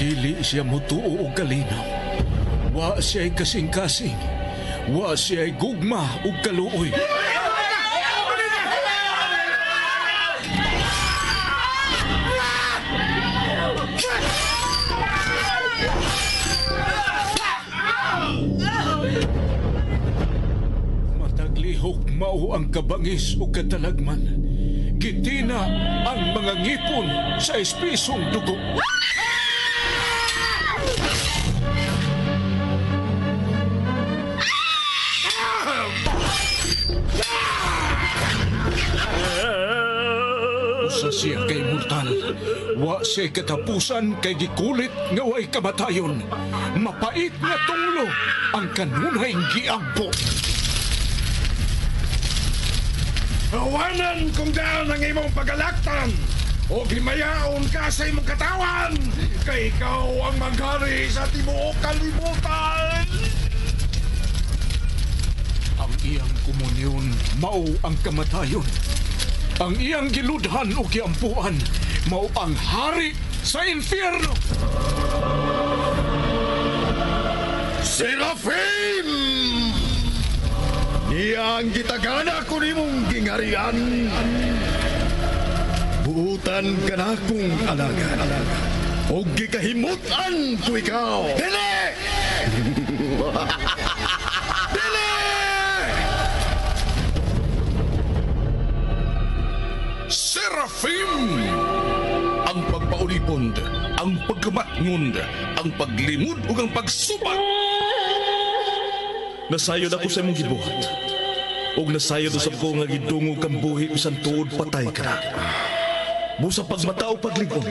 Dili siya mutuo og kalinaw. Wa siya'y kasing-kasing. Wa siya'y gugma ug kaluoy. Mataglihok mao ang kabangis o katalagman. Gitina ang mga ngipon sa espisong dugo. Usa siya kay mortal. Wa siya katapusan kay gikulit nga way kamatayon. Mapait nga tunglo ang kanunay giampo. Awanan kung daan ang imong pagalaktan o himayaon ka sa imong katawan kay ikaw ang maghari sa tibuok kalibutan. Ang iyang komunyon mao ang kamatayon. Ang iyang giludhan o giampuan mao ang hari sa impyerno. Serafim! Niya ang gitagana ko nimong gingarian. Buutan ka na kong alagad. O gikahimutan ko ikaw. Dili! Dili! Serafim! Ang pagpaulipon, ang pagkamatngon, ang paglimod ug ang pagsubat. Nasayod ako sa imong gibuhat. Ug nasayod usab ko nga gidungog kang buhi bisan tuod patay ka na. Busa pagmata o paglig-on,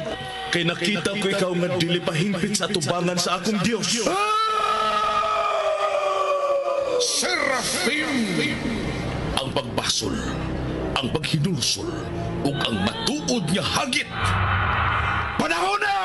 kay nakita ko ikaw nga dili pa hingpit sa atubangan sa akong Dios. Serafim! Ang pagbasol, ang paghinulsol, ug ang matuod nga hagit. Panahon na!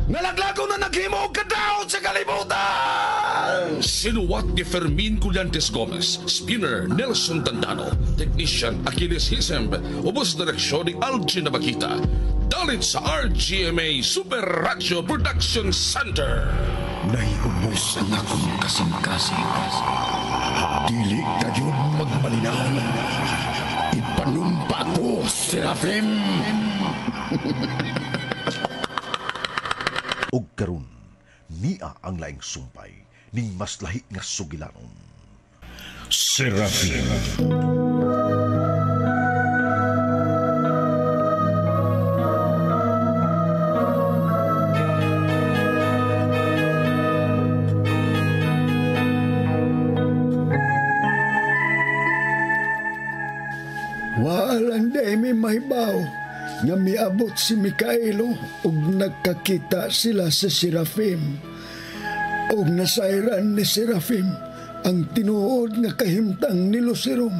Nalaglago na naghimo og kadaot sa kalibutan! Sinuwat ni Fermin Collantes Gomez, Spinner Nelson Tandano, Technician Achilles Hisemb, ubos direksyon ni Algin Nabakita. Dalit sa RGMA Super Radio Production Center. Naiubos ang akong kasing-kasing. Dili kayo magmalinaw. Ipanumpa ko, Serafim! Og karon niya ang laing sumpay ning mas lahi nga sugilanon. Serafim. Walang day may mahibaw nga miabot si Mikaelo ug nagkakita sila sa Serafim. Ug nasayran ni Serafim ang tinuod nga kahimtang ni Lucerum,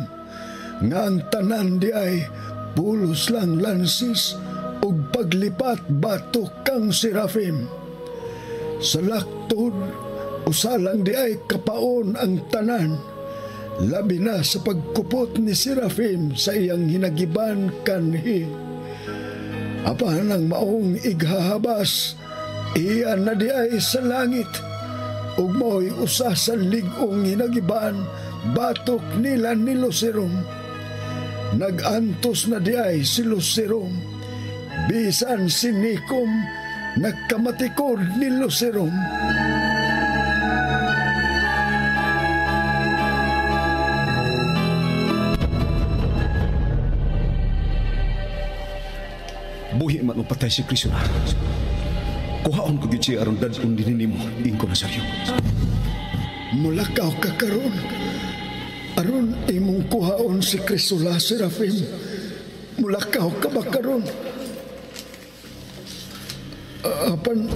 nga ang tanan di ay pulos lang lansis ug paglipat batok kang Serafim. Sa laktod, usalang di ay kapaon ang tanan, labi na sa pagkupot ni Serafim sa iyang hinagiban kanhi. Apan ang maong ighahabas, iyan na di ay sa langit, ug mao'y usa sa lig-ong hinagiban, batok nila ni Lucerum. Nag-antos na di ay si Lucerum, bisan si Nicom nagkamatikod ni Lucerum. Buhi man o patay si Crisula. Kuhaon ko gyud siya aron dad-on dinhi nimo, ingko Nazario. Mulakaw ka karon. Aron imong kuhaon si Crisula, Serafim. Mulakaw ka ba karon? Apan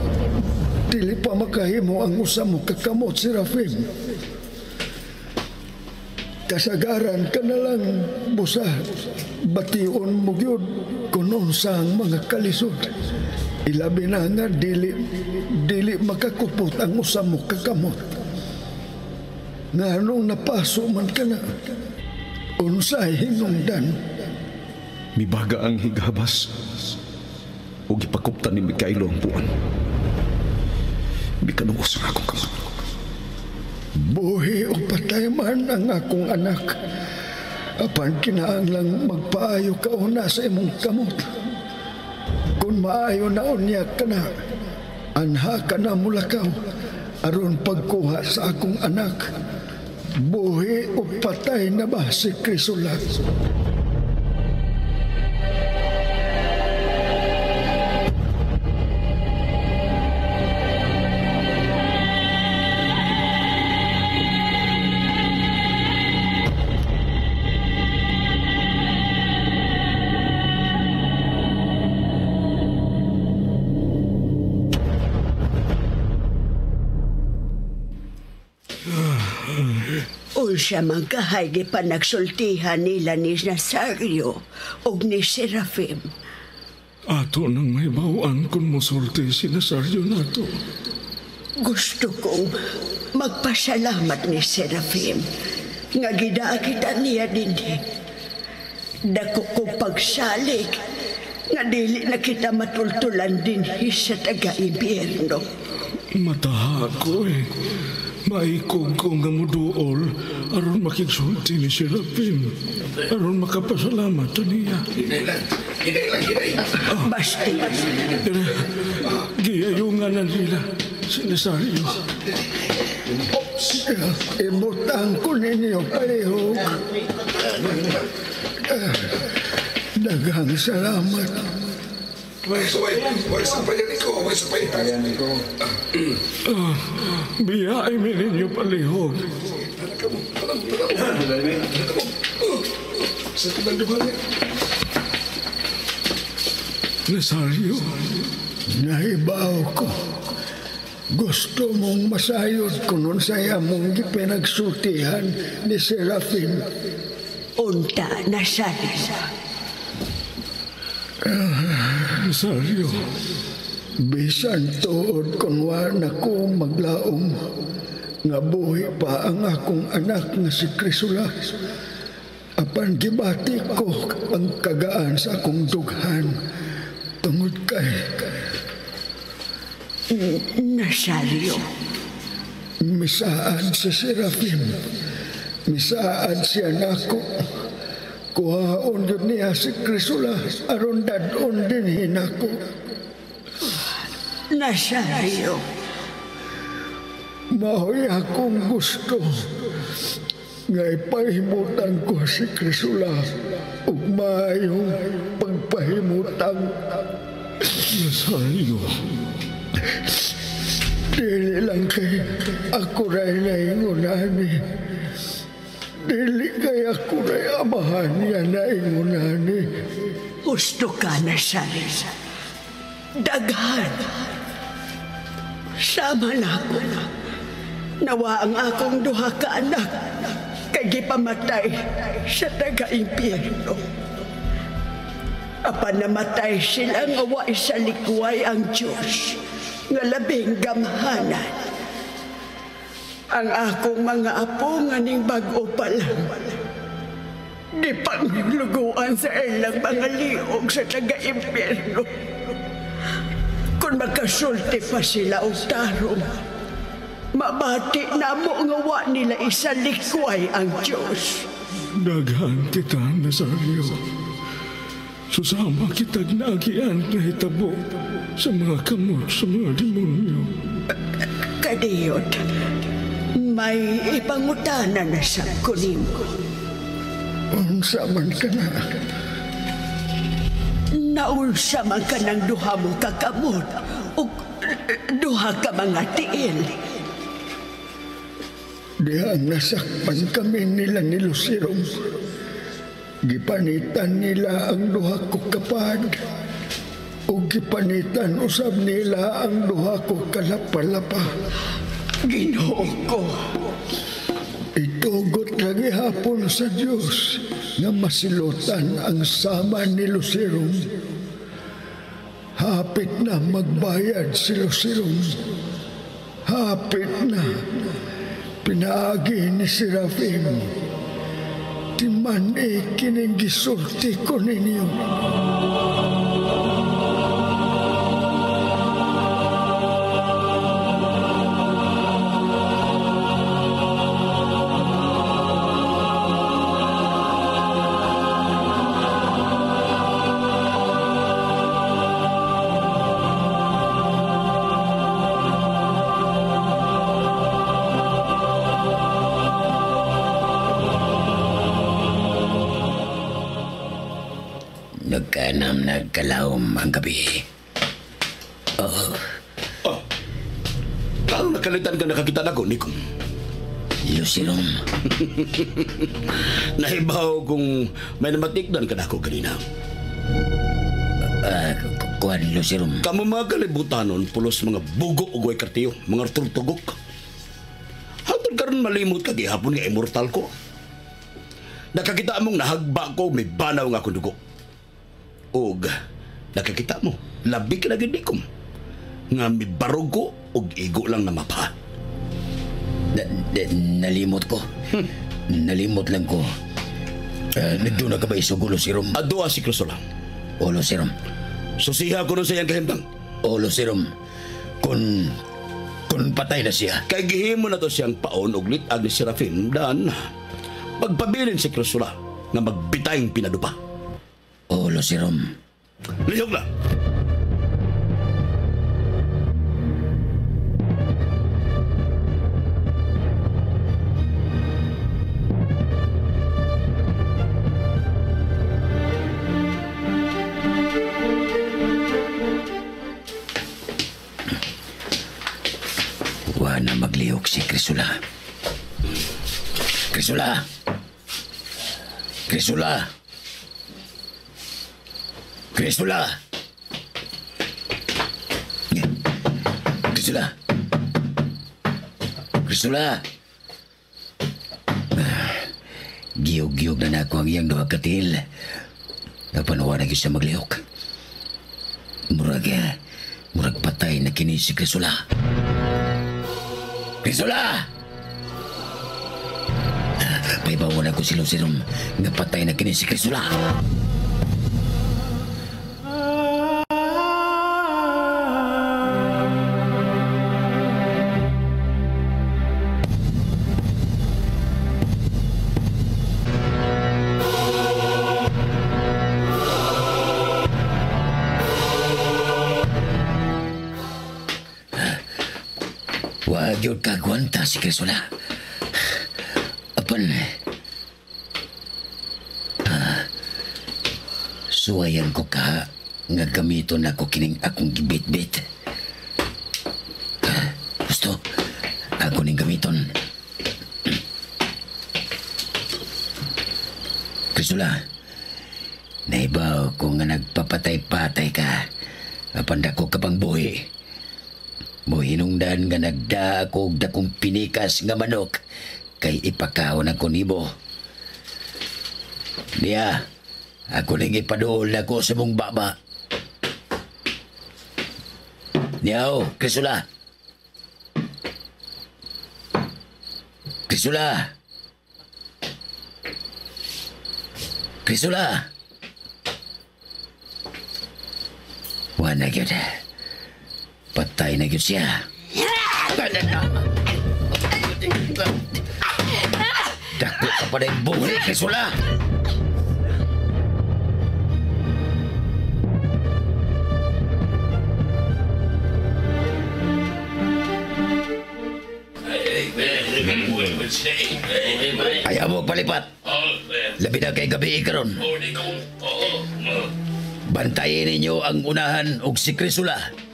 dili pa makahimo ang usa mo kakamot, Serafim. Kasagaran ka na lang busa. Bation mo gyud kunon sa ang mga kalisod. Ilabi na nga dili makakupot ang usa mo kakamot. Nga anong napaso man ka na, unsay hinungdan? Mibaga ang highabas o gipakuptan ni Mikaelo ang puan. Mikanuos ang akong kamot. Buhi o patay man ang akong anak. Apan kinahanglang magpaayo ka una sa imong kamot. Kung maayo na unya ka na, anha ka na mulakaw aron pagkuha sa akong anak. Buhi o patay na ba si Crisula? Unsa man kahay gipanagsultihan nila ni Nazario ug ni Serafim. Ato nang may bawaan kung mosulti si Nazario nato. Gusto kong magpasalamat ni Serafim nga gidakitan niya dinhi. Dako kong pagsalig nga dili na kita matultulan dinhi sa taga-impyerno. Mataha ko eh. Maikog ko nga muduol aron makigsulti ni Serafim. Aron makapasalamat niya. Hinay lang. Basti. Giyayungan na nila si Nazario. Ibutang ko ninyo palihog. Daghang salamat. Way sa Biyaay mi ninyo palihog. Nazario, Nahibaw ko. Gusto mong masayod kung unsay among gipinagsultihan ni Serafim. Unta, Nazario. Nazario, Bisan tuod kung wa na ko maglaom nga buhi pa ang akong anak nga si Crisula. Apan gibati ko ang kagaan sa akong dughan tungod kay Nazario. Misaad si Serafim. Misaad siya nako. Kuhaon yun niya si Crisula aron dadon din hinako. Nazario. Mahoy akong gusto nga ipahimutan ko si Crisula ug maayong pagpahimutan. Nazario. Dili lang kay ako ray naingunani. Dili kay ako ray amahan niya naingunani. Gusto ka, Nazario. Daghan. Sama na ako. Nawa ang akong duha ka anak kay gipamatay sa taga-impyerno. Apan namatay sila nga wa sa likway ang Diyos nga labing gamhanan. Ang akong mga apo nga ning bag-o pa lang di pangluguan sa ilang mga liog sa taga-impyerno. Kung makasulti pa sila og tarong, mabati na mo nga wa nila isalikway ang Diyos. Daghan kita, Nazario. Susama kitag naagian na hitabo sa mga kamot sa mga demonyo. Kadiyot, may ipangutana na sa kunim. Unsa man ka na? Naunsa man ka ng duha mo kakamot o duha ka mga tiil. Dihang nasakpan kami nila ni Lucero. Gipanitan nila ang duha ko kapad. O gipanitan usab nila ang duha ko kalapalapa. Ginoo ko. Itugot lagi hapon sa Diyos nga masilutan ang sama ni Lucero. Hapit na magbayad si Lucero. Hapit na. Pinaagi ni Serafim. Timan e kining gisulti ko ninyo. Ganam nagkalawom ang gabi. Oh. Karon nakalitan ka nakakita nako, Nikom. Lucirum. Nahibaw kung may namatikdan ka nako ganina. Kuan, Lucirum. Kamo mga kalibutanon, pulos mga bugo o guay kartiyo, mga turtugok. Hangtod karon malimot ka gihapon nga immortal ko. Nakakita mong nahagba ko, may banaw nga akong dugo. Og nakakita mo, labi ka na gid nikom. Nga may barog ko, og igo lang na mapa. Nalimot ko. Nalimot lang ko. Nagdoon na ka ba isugo, Lucirum? Adoa si Crisula. O, Lucirum. Susiha ko nun sa iyang kahimtang. O, Lucirum. Kung patay na siya. Kay gihimo na to siyang paon og litag ni Serafim dan pagpabilin si Crisula nga magbitayng pinadupa. O, Lucirum. Lihok na! Wa na maglihok si Crisula. Crisula! Crisula! Crisula! Crisula! Crisula! Giyog-giyog na nako ang iyang duha ka tiil. Napanuwa na gyud siya maglihok. Murag patay na kini si Crisula. Crisula! Paibawan ako si Lucirum nga patay na kini si Crisula. Wag yun kagwanta si Crisula. Apan, suwayan ko ka nga gamiton ako kining akong gibit-bit. Gusto, ako ning gamiton. Crisula, naibaw ko nga nagpapatay-patay ka. Apan dako ka pang buhi. Mohinungdan nga nagda ako og dakong pinikas nga manok kay ipakaon ako nimo. Niya, ako ning ipaduol ako sa mong baba. Niya, oh, Crisula. Crisula. Crisula. Wala gyud. Patay na gyud siya. Dako ka pa rin buhi, Crisula! Ayaw mo palipat. Labi na kay gabi karon. Bantayin ninyo ang unahan og si Crisula.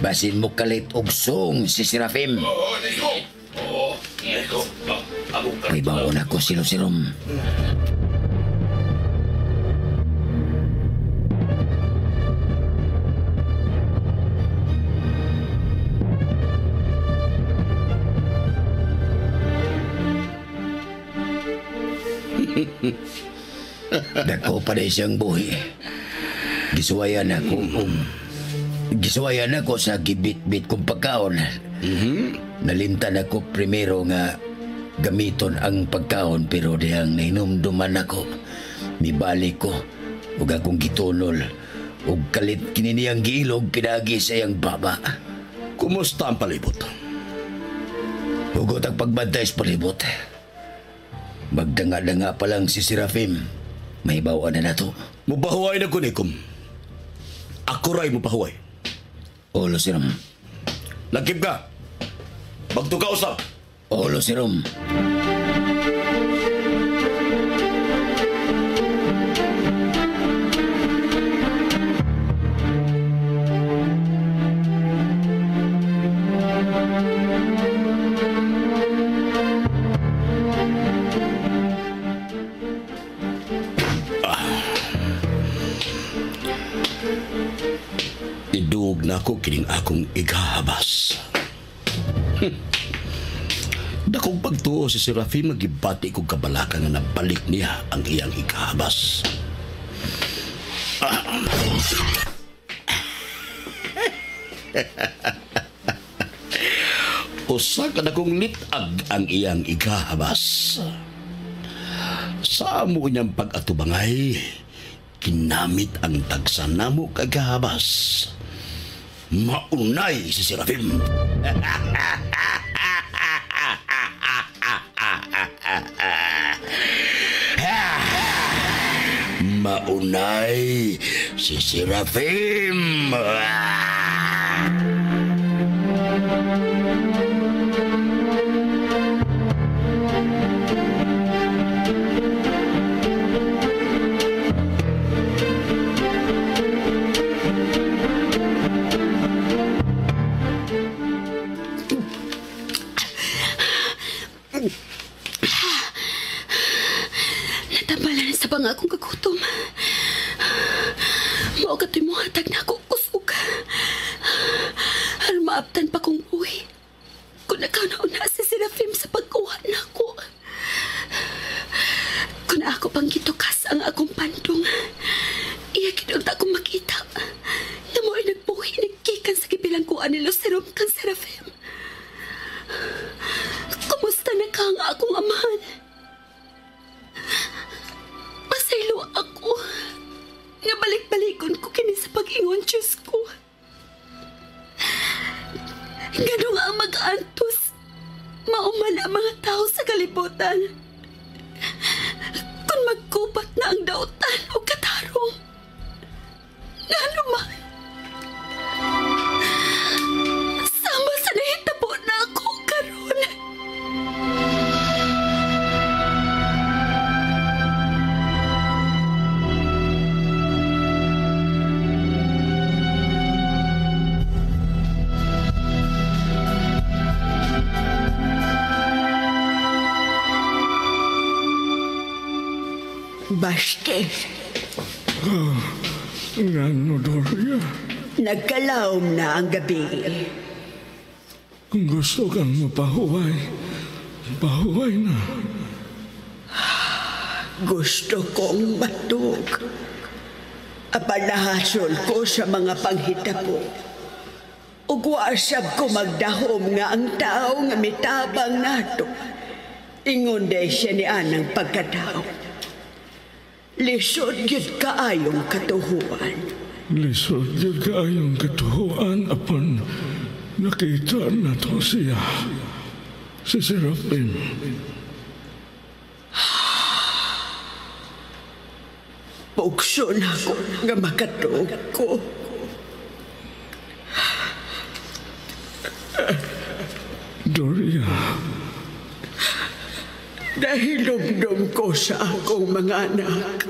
Basin mo kalit og song si Serafim. May baon ako si Lucirum. Dako pa rin siyang buhi. Gisuwayan ako sa gibit-bit kong pagkaon. Nalimtan ako primero nga gamiton ang pagkaon pero dihang nahinumduman ako. Mibalik ko ug akong gitunol ug kalit kini niyang giilog pinagi sa iyang baba. Kumusta ang palibot? Hugot ang pagbantay sa palibot. Magdanga-danga pa lang si Serafim. May bawaan na nato. Mubahuay na ko, Nikom. Ako ray mupahuay. O, Lucirum. Lagkip ka. Magtuka usap. O, Lucirum. Idug na ko kining akong igahabas. Dakong pagtuo si Serafim, magibati kong kabalaka nga nabalik niya ang iyang igahabas. Usa ka dakong litag ang iyang igahabas. Sa amo niyang pag-atubangay, kinamit ang tagsa namo kagahabas. Maunay si Serafim. Maunay si Serafim. Natambalan sa bang akong kagutom. Mao katoy mo hatag na ako kusog. Aron maabtan pa kong buhi. Kung nakauna-una si Serafim sa pagkuha na ako. Kung ako pang gitukas ang akong pandong, iya kinunta akong makita na mo'y nagbuhi nagkikan sa gibilangkuan ni Lucero kang Serafim. Kumusta na ka ang akong amahan? Pasaylo ako. Nga balik-balikon ko kini sa pag-ingon, Diyos ko. Gano nga ang mag-antos, mauman ang mga tao sa kalibutan. Kung magkupat na ang dautan o katarong, ngano man, sama sa nahitabo na ako karon. Baste. Ngano, Doria? Nagkalaom na ang gabi. Kung gusto kang mapahuway, pahuway na. Gusto kong matug. Apan nahasol ko sa mga panghitabo. Ug wasab ko magdahom nga ang tao nga mitabang nato. Ingon day siya ni anang pagkatao. Lisod gyud kaayong katuhuan. Lisod gyud kaayong katuhuan apan nakita na to siya. Si Serafim. Pugso na ako nga makatuog ko. Doria. Nahinumdum ko sa akong mga anak.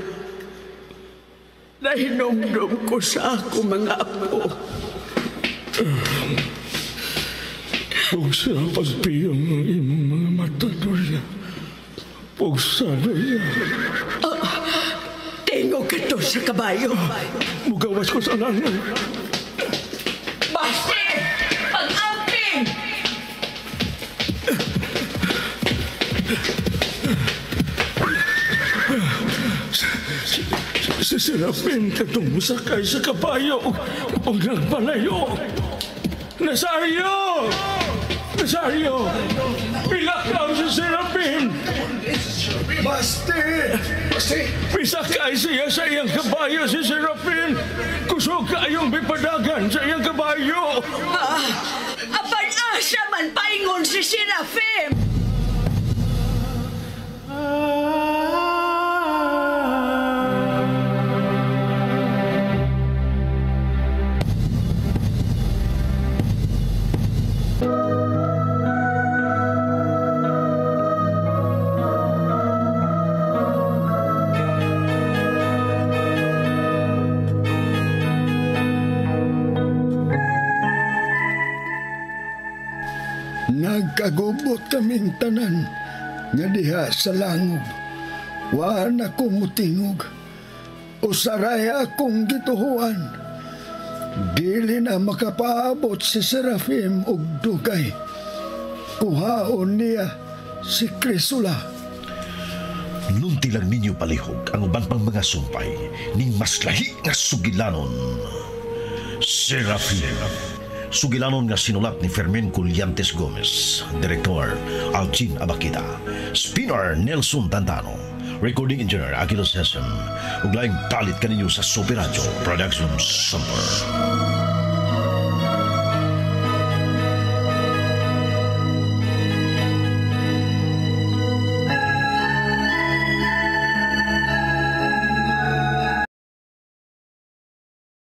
Nahinumdum ko sa akong mga apo. Pugsa pagpiyong ng imong mga mata, Doria. Pugsa, Doria. Tingog ka to sa kabayo. Mugawas ko sa langan. Basti! Pag-amping! Si Serafin katong musakay sa kabayo o nagpalayo. Nazario! Nazario! Pilakaw si Serafin! Basti! Basti! Pisakay siya sa iyang kabayo si Serafin! Kusog kaayong bipadagan sa iyang kabayo! Apan asa man paingon si Serafin! Nagkagubot kaming tanan nga diha sa langob. Waan ako mutingog. Usaray akong gituhuan. Dili na makapaabot si Serafim og dugay. Kuhaon niya si Crisula. Nunti lang ninyo palihog ang uban pang mga sumpay ning mas lahi nga sugilanon. Serafim. Sugilanon nga sinulat ni Fermin Collantes Gomez. Director Alcin Abakita. Spinner Nelson Tantano. Recording Engineer Aguilos Hesem. Ug laing dalit kaninyo sa Super Radio Production Center.